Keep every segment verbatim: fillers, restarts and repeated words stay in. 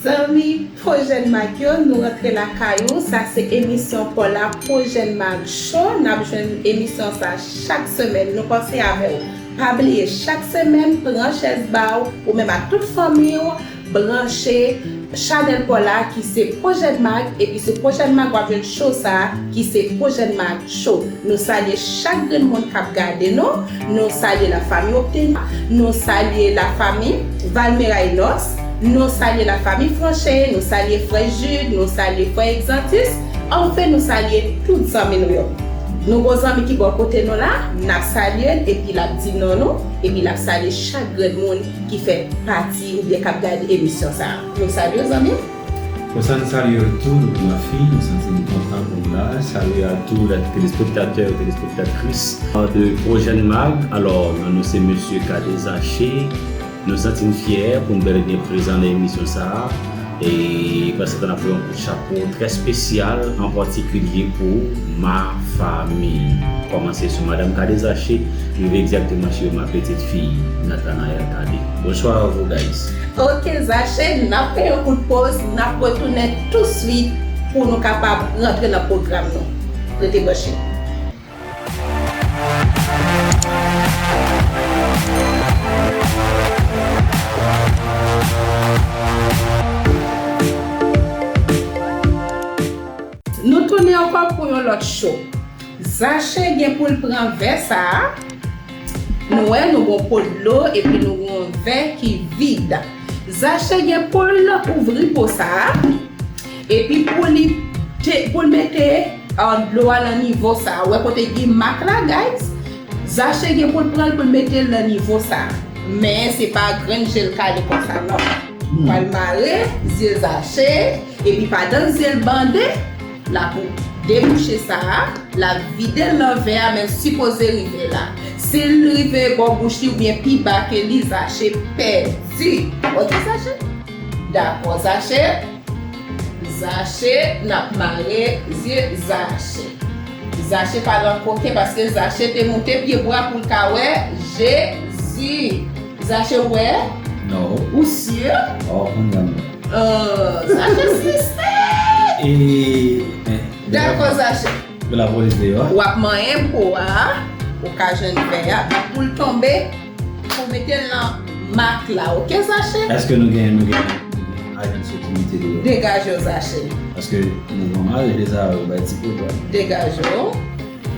Zanmi Pwojè Mag yo, nou rantre lakay ou. Sa se emisyon pa w la, Pwojè Mag Show. N ap jwenn emisyon sa chak semèn. Nou panse avè w. Pa bliye, chak semèn, pran chèz ba w, ou menm ak tout fanmi w, branche chanèl pa w la ki se Pwojè Mag, epi sou Pwojè Mag w ap jwenn show sa ki se Pwojè Mag Show. Nou salye chak grenn moun k ap gade nou. Nou salye la famille Octenia. Nou salye la famille Valmera Enos. Nou salye la famille Franche. Nou salye frè Jude. Nou salye frè Exantus. Anfen, nou salye tout zanmi nou yo. Nou gon zanmi ki bò kote nou la, n ap salye l epi l ap di non nou, epi l ap salye chak grenn moun ki fè pati oubyen k ap gade emisyon sa a. Nou salye w, zanmi. Konsa n salye w tou, Mafi, nou santi n kontan pou n la. Salye a tou lè telespektatè, telespektatris de Pwojè Mag. Alò, non nou se Mesye Cadet Zaché. Nou santi n fyè pou n bèl e byen prezan nan emisyon sa a. E paske n ap voye yon kout chapo trè espesyal, an patikilye pou ma fanmi. Kòmanse sou Madanm Cadet Zaché, rive egzakteman sou ma petite fille, Nathanaël Cadet. Bonsoir à vous, guys. Ok, Zaché, n ap fè yon kout poz, n ap retounen touswit pou nou kapab rantre nan pwogram nou. Rete branche. Nou tounen ankò pou yon lòt show. Zache gen pou l pran vè sa a. Nou wè, nou gon po dlo epi nou gon vè ki vid. Zache gen pou l ouvri po sa a. Epi pou li te, pou l mete, ah, dlo a nan nivo sa a. Ou wè kote gen mak la, guys? Zache gen pou l pran l pou l mete l nan nivo sa a. Men se pa grenn je l kale konsa, non. Hmm. Pral mare zye Zache, epi pandan zye l bande, l ap debouche sa a, l ap vide l nan vè a, men l sipoze rive la. Si l rive bò bouch li oubyen pi ba ke li, Zache pèdi. Ok, Zache? Dakò, Zache. Zache, n ap mare zye Zache. Zache pa nan koken paske Zache te moute pye bwa pou l ka wè Jezi. Zache, ou wè? Non. Ou si? Oh, kounye a m wè. Oh, Zache siste! E, e, dakò, Zache. Pou lapolis deyò. W ap manyen po a, ou ka jwenn vè a. Pou l tonbe, pou mete l nan mak la, ok, Zache? Èske nou gen, nou gen, nou gen ajan sekirite deyò? Degaje w, Zache. Paske mouvman mare deja, yo bay ti pwoblèm. Degaje w.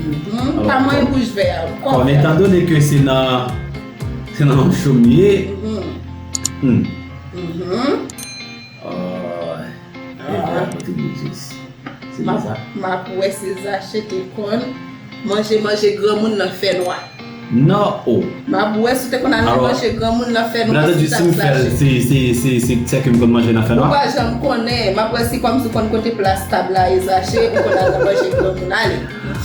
Mhm. Alò, pa manyen bouch vè a. Kòm etandone ke se nan, se nan yon chomye. Mhm. Hmm. Mhm. Oh, e vè a kote bouch. Se byen sa. M ap wè si Zache te konn manje, manje granmoun nan fènwa. Non, oh. M ap wè si w te konn al nan manje granmoun nan fènwa. Byen antandi, si m fè l, se, se, se, se, se ke m konn manje nan fènwa. Ou pa janm konnen. M ap wè si kòmsi w konn kote plas tab la ye, Zache, ou konn al nan manje granmoun. Ale.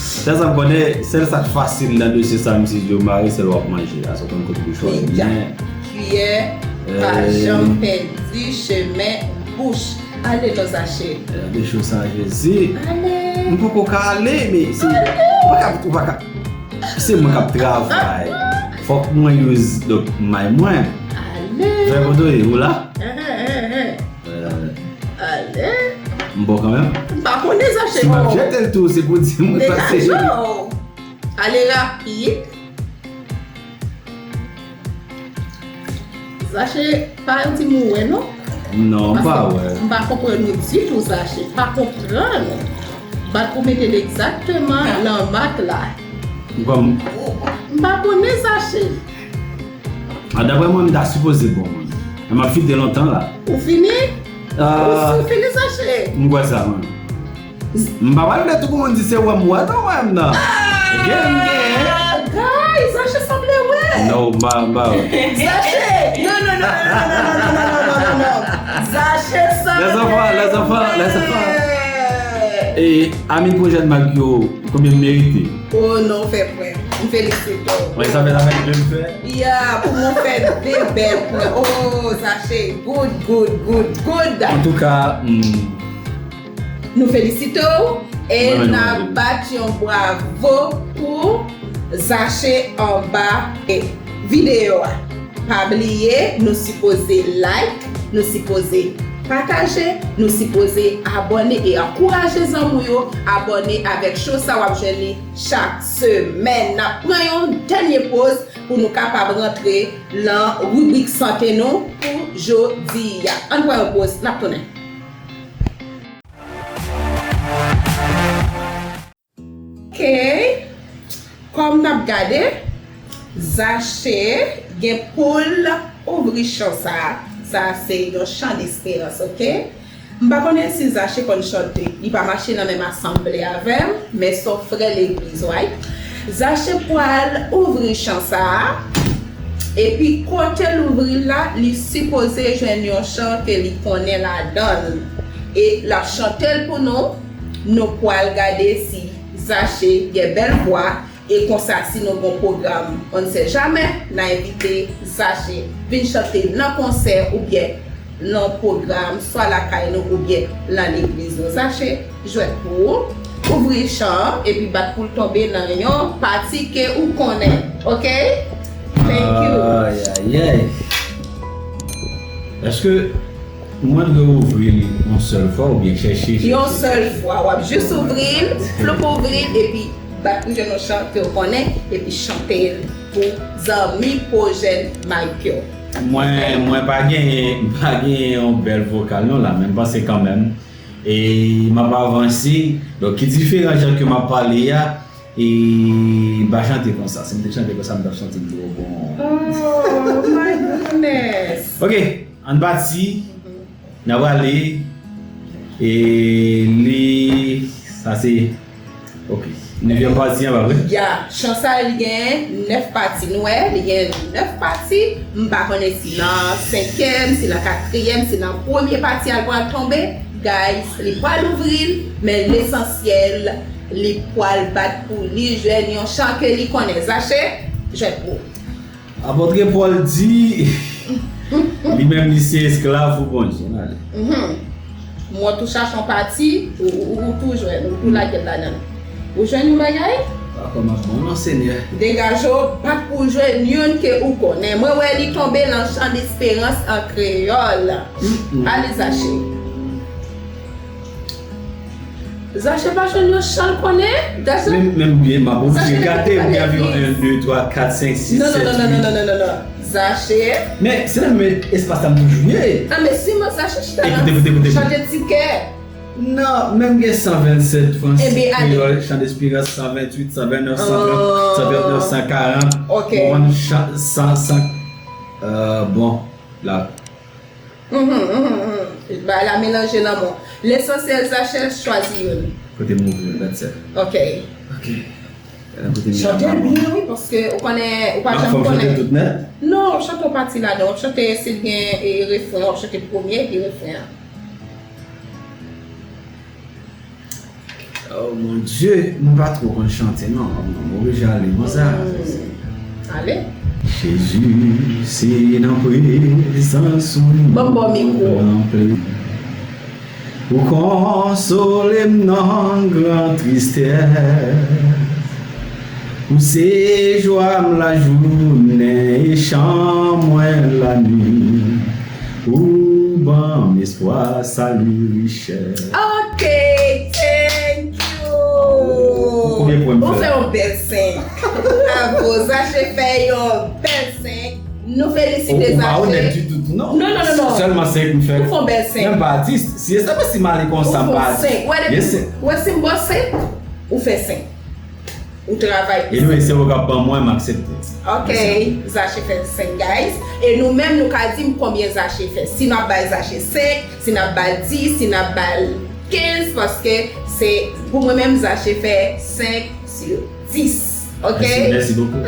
Sèl sa m konnen, sèl sa k fasil nan dosye sa, m si yo mare, sèl w ap manje. Ase w konn kote pou chwazi. Kiyè, pa janm pèdi chemen bouch. Ale non, Zache. Gade cho sa, Jezi. Ale. M poko ka ale, men se, ou pa ka, ou pa ka. Se mwen k ap travay. Fòk mwen use, donk, may mwen. Ale. Fè kote w ye, ou la? Ale. M bon kanmenm. M pa konnen, Zache. Si m ap jete l tou, se pou di mwen pase. Degaje w. Ale rapid. Zache, pa di m ou wè non. Non, m pa wè. M pa konprann ou ditou, Zache. Pa konprann. Bat pou mete l egzakteman nan mak la. M pa konnen, Zache. A, daprè mwen, m ta sipoze bon, mwen. Men m ap fite lontan la. Ou fini? Ah. Ou si w fini, Zache? M kwè sa, mwen. M pa pral vle tout moun di se wè m wè, non, wè m nan. Gen, gen. Guys, Zache sanble wè. Non, m pa, m pa wè. Zache! Non, non, non. Zache sanble wè. Les enfants, les enfants, les enfants. E, ami Pwojè Mag yo, konbyen m merite? Oh non, w fè pwen. M felisite w. Mwen, sa fè, sa fè m fè. Ya, pou mwen fè de bèl pwen. Oh, Zache, good, good, good, good. Antouka, hmm, nou felisite w e n ap bat yon bravo pou Zache anba, e, videyo a. Pa bliye, nou sipoze like, nou sipoze Pataje, nou sipoze abòne e ankouraje zanmi w yo abòne avèk show sa, w ap jwenn li chak semèn. N ap pran yon dènye poz pou nou kapab rantre nan ribrik sante nou pou jodi a. Ann pran yon poz, n ap tounen. Ok. Kòm n ap gade, Zache gen pou l ouvri chan sa a. Sa a se yon chan desperans, ok? M pa konnen si Zache konn chante. Li pa mache nan menm asanble avè m, men se yon frè legliz, right? Zache pral ouvri chan sa a. Epi kote l ouvri l la, li sipoze jwenn yon chan ke li konnen ladan l. E l ap chante l pou nou. Nou pral gade si Zache gen bèl vwa. E konsa, si nou gon pwogram, on ne sait jamais, n a envite Zache vin chante nan konsè oubyen nan pwogram, swa lakay nou oubyen nan legliz nou. Zache, jwèt pou ou. Ouvri chan an, epi bat pou l tonbe nan yon pati ke ou konnen. Ok? Thank you. Ayayay. Èske mwen dwe ouvri l yon sèl fwa oubyen chèche, chèche? Yon sèl fwa. W ap jis ouvri l, floup ouvri l, epi bat pou jwenn yon chan ke w konnen, epi chante l pou zanmi pwojèn Mike yo. Mwen, mwen pa genyen, m pa genyen yon bèl vokal non la, men m panse kanmenm. E m ap avanse. Donk, ki diferan jan ke m ap pale a, e m pa chante konsa. Si m te chante konsa, m t ap chante twò bon. Oh my goodness. Ok, ann pati. N ap ale. E li, sa se, ok. Nevyèm pati an, pa vre? Ya, chan sa li gen nèf pati. Nou wè, li gen nèf pati. M pa konnen si nan senkyèm, si nan katriyèm, si nan premye pati a l pral tonbe. Guys, li pral ouvri l, men lesansyèl, li pral bat pou li jwenn yon chan ke li konnen. Zache, jwèt pou ou. Apòtre Pòl di, li menm li se esklav pou Bondye. Ann ale. Mhm. Mwen tou chache yon pati, ou, ou, ou tou jwenn, ou tou lage l ladan l. Ou jwenn yon bagay? Pa kòman bon non, Senyè. Degaje w, bat pou w jwenn youn ke ou konnen. Mwen wè li tonbe nan chan desperans an kreyòl. Mm-mm. Ale, Zache. Zache pa jwenn yon chan l konnen. That's Men, men byen, m ap oblije gade, m gen anviwon en, de, twa, kat, senk, sis, sèt, uit. Non, non, non, non, non, non, non, non. Zache. Men, se nan menm espas la m toujou ye. Ah, men si mwen Zache chita la, koute, koute, koute, koute. Chante ti kè. Non, men m gen san vennsèt fransi kreyòl, chan desperans, san ventuit, san vennèf, san trant, san trannèf, san karant. Ok. Ou konprann, chan, san, san, euh, bon, la. Mhm, mhm, mhm. Bagay la melanje nan men w. Lesansyèl, Zache, chwazi youn. Kote m ouvri l, that's it. Ok. Ok. Kote m Chante l byen, wi, paske ou konnen, ou pa janm konnen. Fò m chante tout nèt? Non, w ap chante yon pati ladan. W ap chante, si l gen, e, refren, w ap chante premye, epi refren an. Oh mon Dieu, mwen pa twò konn chante non, m oblije ale konsa. Hmm. Ale. Jezi, se nan prezans ou Ban m ba w mikwo. Ranpli. Ou konsole m nan gran tristès. Ou se jwa m lajounen e chan mwen lannuit. Ou ban m espwa, sali, richès. Ok, thank you. Konbyen pwen m fè? Ou fè yon bèl senk. Bravo, Zache fè yon bèl senk. Nou felisite Zache. Ou pa onèt ditou tou non. Non, non, non, non. Sèlman senk m fè. Ou fè yon bèl senk. Menm pa atis. Si e sa pa si m ale konsa m pa atis. Ou fè yon senk. Ou wè depi, ou wè si m ba w senk, ou fè senk. Ou travay pou sa. Anyway, se ou k ap ban mwen, m aksepte. Ok, Zache fè senk, guys. E nou menm, nou ka di m konbyen Zache fè. Si n ap bay Zache senk, si n ap ba l dis, si n ap ba l kenz, paske se, pou mwen menm, Zache fè senk sur dis. Ok? Mèsi, mèsi bokou.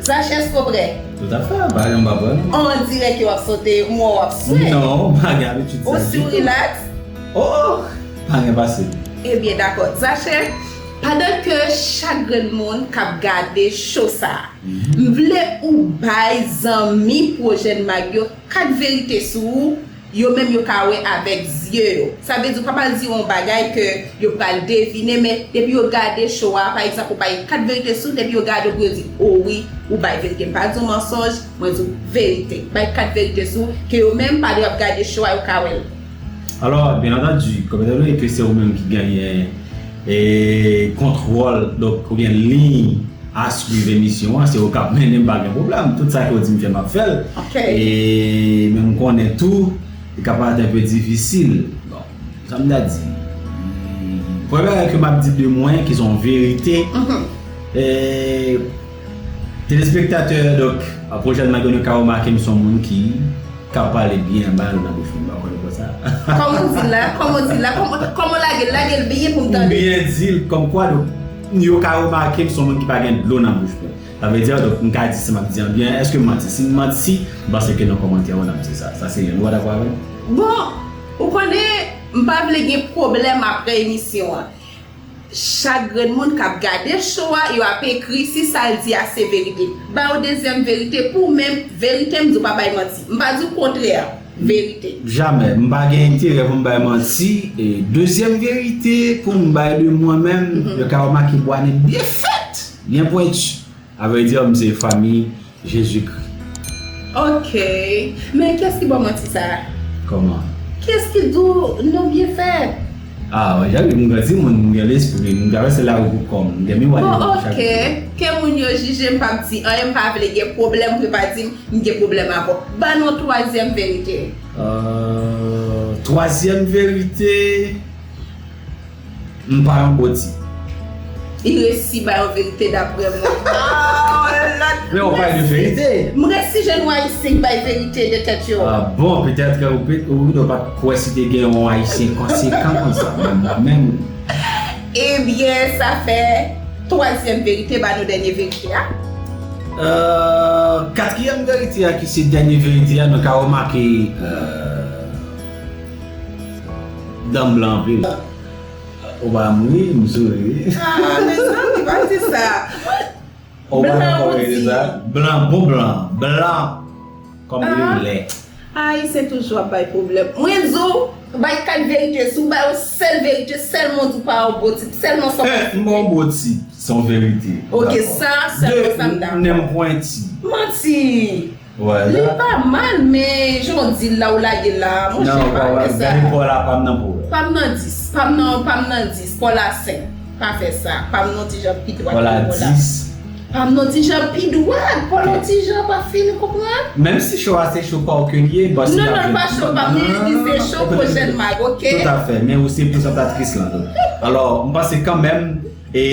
Zache, èske w prè? Toutafè, bagay la m pa prè non. On dirè ke w ap sote, m wè w ap swè. Non, m pa gen abitid sa ditou. Ou si w relax? Oh, pa gen pase. Ebyen, dakò. Zache, pandan ke chak grenn moun k ap gade show sa a, m vle ou bay zanmi Pwojè Mag yo kat verite sou ou, Yo menm yo ka wè avèk zye yo. Sa vle di w pa pral di yon bagay ke yo pral devine, men depi yo gade show a, pa egzanp, ou bay kat verite sou, depi yo gade w, pou yo di, o wi, ou bay verite. M pa di w mansonj, mwen di w verite. Bay kat verite sou, ke yo menm, pandan y ap gade show a, yo ka wè l. Alò, byen antandi, kòm etan done ke se ou menm ki genyen e, kontwòl, donk, oubyen liy a swiv emisyon an, se ou k ap mennen m, pa gen pwoblèm. Tout sa ke w di m fè, m ap fè l. Ok. E, men m konnen tou, li ka parèt enpe difisil. Bon, sa m ta di. Premye bagay ke m ap di de mwen, ki se yon verite, e, telespektatè, donk, pwochènman, nou ka remake m se yon moun ki k ap pale byen anba dlo nan bouch mwen, m pa konnen konsa. Kòman w di l la? Kòman w di l la? Kòman, kòman w lage l? Lage l byen pou m tande. Ou byen di l, kòmkwa, donk, yo ka remake m se yon moun ki pa gen dlo nan bouch mwen. Sa vle di, donk, m ka di si m ap di an byen, èske m manti? Si m manti, m panse ke nan kòmantè yo, n ap di sa. Sa se youn. Ou pa dakò avè m? Bon, ou konnen, m pa vle gen pwoblèm apre emisyon an. Chak grenn moun k ap gade show a, yo ap ekri si sa l di a se verite. Ba w dezyèm verite pou w menm, verite m di w pa bay manti. M pa di w kontrè a, verite. Jamè. M pa gen enterè pou m bay manti. E dezyèm verite pou m bay de mwen menm, yo ka remake bwa nen byen fèt, byen pwenti. Avrèdi, m se fanmi Jezikri. Ok. Men kiyès ki ba w manti sa a? Kòman? Kiyès ki di w nou byen fèt? Ah, jan m gen timoun, m gen lespri, m travèse lari pou kò m, m gen miwa devan m chak jou. Bon, ok. Ke moun yo jije, m p ap di anyen, m pa vle gen pwoblèm pou yo pa di m gen pwoblèm avè w. Ban nou twazyèm verite. Euh, twazyèm verite, m pa yon boti. Li resi bay yon verite daprè mwen. Ah, lòt. Men w pale de verite. M resi jwenn yon Ayisyen k bay verite de tèt yo. Ah bon, petèt ke ou pe-, ou, ou pa t kwè si te gen yon Ayisyen konsekan konsa. Men mwen menm. Ebyen, sa fè twazyèm verite, ba nou dènye verite a. Euh, katriyèm verite a, ki se dènye verite a, nou ka remake, euh, dan m blan anpil. Ou pa m ri, m souri. Ah, mezanmi, pa di sa. Ou pa Blan dakò ou avèk di. Sa? Blan, bon blan. Blan. Kòm Ah. Lilè. Ayisyen toujou ap bay pwoblèm. Mwen di w, bay kat verite. Si w bay yon sèl verite, sèlman w di w pa yon boti, sèlman sa w Eh, m pa yon boti. Se yon verite. Ok, sa, sèlman sa m dakò. Nen m pwenti. Manti. Wè, Li la. Pa mal, men jan w di l la, ou lage l la, monchè, Non, pa pa fè wè, sa. gade Pòl la, pa m nan pou wè. Pa m nan dis, pa m nan, pa m nan dis, Pòl la senk. Pa fè sa. Pa m nan ti jan pi dwat Pòl la ke Pòl la. Dis. Pa m nan ti jan pi dwat, Pòl nan ti jan pa fin konprann. Menm si show a se show pa w ke l ye, bon, si Non, n ap non, jwenn pa show pa m, li di se show Pwojè Mag, ok? Tout à fait, men ou se prezantatris lan, donk. Alò, m panse kanmenm, e,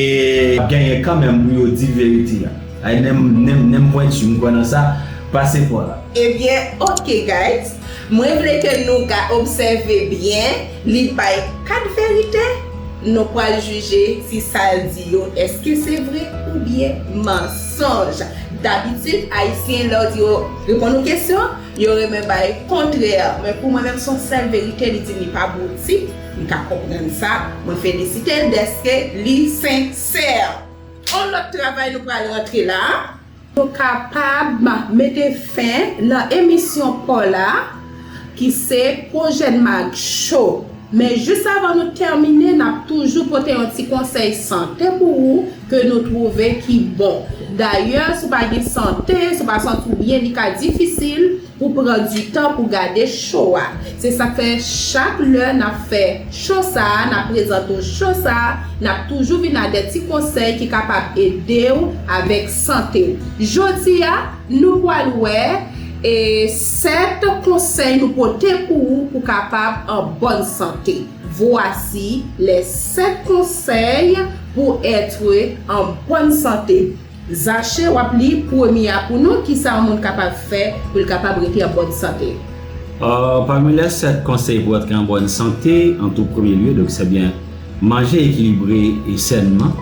ap genyen kanmenm pou yo di verite a. Ay, nen m, nen m, nen m pwenti, m kwè nan sa, pase Pòl la. Ebyen, ok, guys. Mwen vle ke nou ka obsève byen, li bay kat verite, nou pral jije si sa l di yo, èske se vre oubyen mansonj. Dabitid, Ayisyen, lè w di yo reponn yon kesyon, yo renmen bay kontrè. Men pou mwen menm, se yon sèl verite, li di li pa bouti. M ka konprann sa. Mwen felisite l dèske li sensè. On lòt travay nou pral rantre la. Nou kapab mete fen nan emisyon pa w la, ki se Pwojè Mag Show. Men jis avan nou tèmine, n ap toujou pote yon ti konsèy sante pou ou ke nou twouve ki bon. Dayè, si w pa gen sante, si w pa santi w byen, li ka difisil pou pran di tan pou gade show a. Se sa k fè chak lè n ap fè show sa a, n ap prezante w show sa a, n ap toujou vin ak de ti konsèy ki kapab ede w avèk sante w. Jodi a, nou pral wè, e, sèt konsèy nou pote pou ou pou kapab an bòn sante. Voici les sept conseils pour être en bonne santé. Zache, w ap li premye a pou nou, kisa yon moun kapab fè pou l kapab rete an bòn sante? Euh, parmi les sept conseils pour être en bonne santé, en tout premier lieu, donc c'est bien manger équilibré et sainement.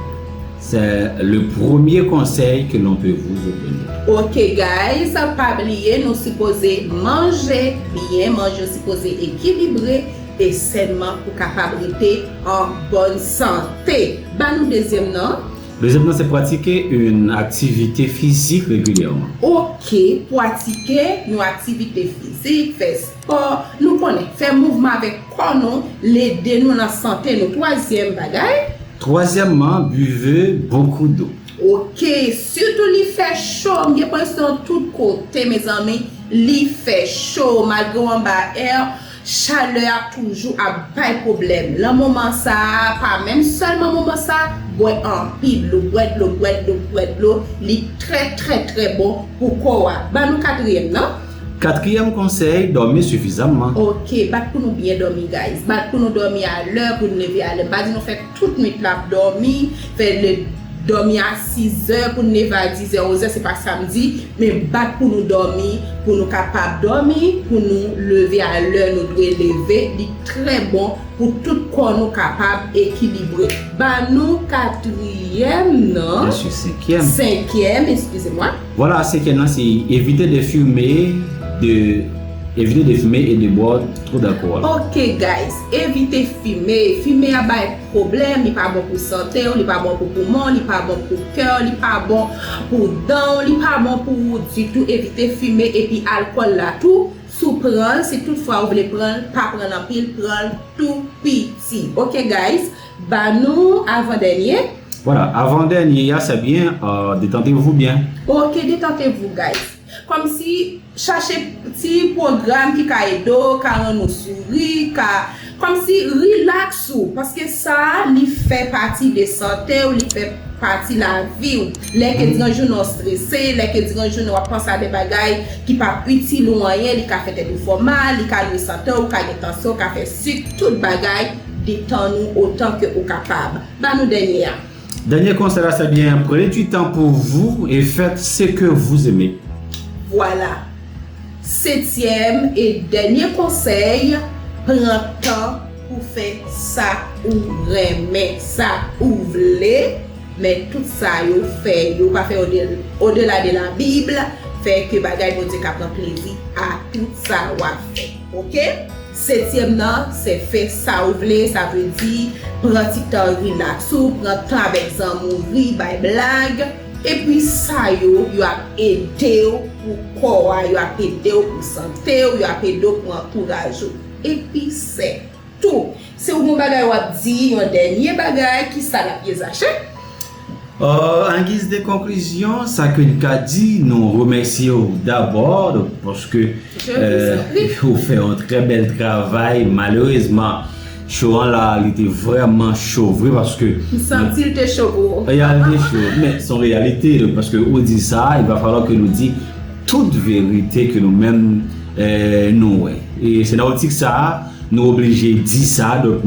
C'est le premier conseil que l'on peut vous donner. Ok, guys, pa bliye, nou sipoze manje byen, manje sipoze ekilibre e sènman pou kapab rete an bòn sante. Ba nou dezyèm nan. Dezyèm nan se pratike yon aktivite fizik regilyèman. Ok, pratike yon aktivite fizik, fè spò, nou konnen, fè mouvman avèk kò nou, l ede nou nan sante nou. Twazyèm bagay. Twazyèmman, bwè bonkou dlo. Ok, sitou li fè cho, m gen presyon tout kote, mezanmi, li fè cho, malgre w anba air, chalè a toujou ap bay pwoblèm. Nan moman sa a, pa menm sèlman moman sa a, bwè anpil dlo, bwè dlo, bwè dlo, bwè dlo, li trè, trè, trè bon pou kò a. Ban nou katriyèm nan. Katriyèm konsèy, dòmi sifizamman. Ok, bat pou nou byen dòmi, guys. Bat pou nou dòmi alè, pou n leve alè. M pa di nou fè tout nwit la ap dòmi, fè le dòmi a sizè pou n leve a dizè, onzè, se pa sa m di, men bat pou nou dòmi, pou nou kapab dòmi, pou nou leve alè nou dwe leve, li trè bon pou tout kò nou kapab ekilibre. Ban nou katriyèm nan. Bien sûr, senkyèm. Senkyèm, excusez-moi. Voilà, senkyèm nan, se evite de fimen, de evite de fimen e de bwè twò dalkòl. Ok, guys, evite fimen. Fimen a bay pwoblèm, li pa bon pou sante w, li pa bon pou poumon, li pa bon pou kè w, li pa bon pou dan w, li pa bon pou ou ditou. Evite fimen epi alkòl la tou. Si w pran l, si toutfwa ou vle pran l, pa pran l anpil, pran l tou piti. Ok, guys, ban nou avan dènye. Voilà, avan dènye a, se byen, euh, détendez-vous bien. Ok, détendez-vous, guys. Kòmsi chache ti pwogram ki ka ede w, ka rann ou souri, ka kòmsi rilaks ou, paske sa a, li fè pati de sante w, li fè pati lavi w. Lè ke diran jounen w strese, lè ke diran jounen w ap panse a de bagay ki p ap itil ou anyen, li ka fè tèt ou fè w mal, li ka nwi sante w, ou ka gen tansyon, ou ka fè sik, tout bagay, detann ou otan ke ou kapab. Ban nou dènye a. Dènye konsèy la, se byen, prenez du temps pour vous et faites ce que vous aimez. Vwala. Setyèm e dènye konsèy, pran tan pou fè sa ou renmen, sa ou vle, men tout sa yo fè yo, pa fè odela de la Bib, fè ke bagay Bondye ka pran plezi a tout sa w ap fè. Ok? Setyèm nan, se fè sa ou vle, sa vle di pran ti tan rilaks ou, pran tan avèk zanmi w, ri, bay blag. Epi sa yo, yo ap ede w pou kò a, yo ap ede w pou sante w, yo ap ede w pou antouraj ou. Epi se tou. Si w gen yon bagay w ap di, yon dènye bagay, kisa l ap ye, Zache? Euh, en guise de conclusion, sa ke n ka di, nou remèsye w dabò, donk, paske Je vous en prie. Ou fè yon trè bèl travay. Malerezman, cho an la, li te vrèman cho vre, paske M santi l te cho pou ou. Reyalite cho, men se yon reyalite, donk, paske ou di sa, il va falloir que nou di tout verite ke nou menm, eh, nou wè. E se nan optik sa a, nou oblije di sa, donk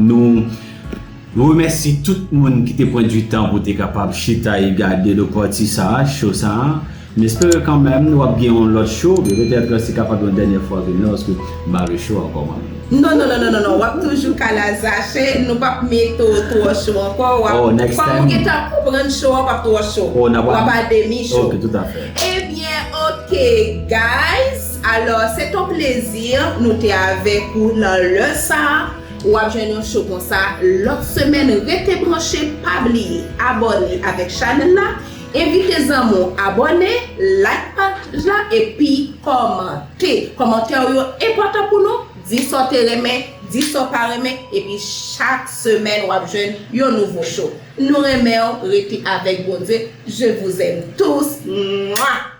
nou remèsye tout moun ki te pran du tan pou te kapab chita e gade do pati sa a, cho sa a. M espere kanmenm nou ap gen yon lòt cho, men petèt se kapab yon dènyè fwa vin la, paske m pa vle cho ankò mwen menm. Non, non, non, non, non, non. W ap toujou ka la, Zache. Nou p ap mete w twò cho ankò. W ap, Oh, next kòm time. Ou gentan konprann cho a, w ap twò cho. Oh, n ap W ap a demi cho. Ok, tout à fait. Ebyen, ok, guys. Alò, se ton plezi nou te avèk ou nan lè sa a. W ap jwenn yon cho konsa lòt semèn. Rete branche, pa bliye abòne avèk chanèl la. Envite zanmi w abòne, like paj la, epi kòmante. Kòmantè w yo enpòtan pou nou. Di sa w te renmen, di sa w pa renmen, epi chak semèn w ap jwenn yon nouvo cho. Nou renmen w, rete avèk Bondye. Je vous aime tous. Mwa!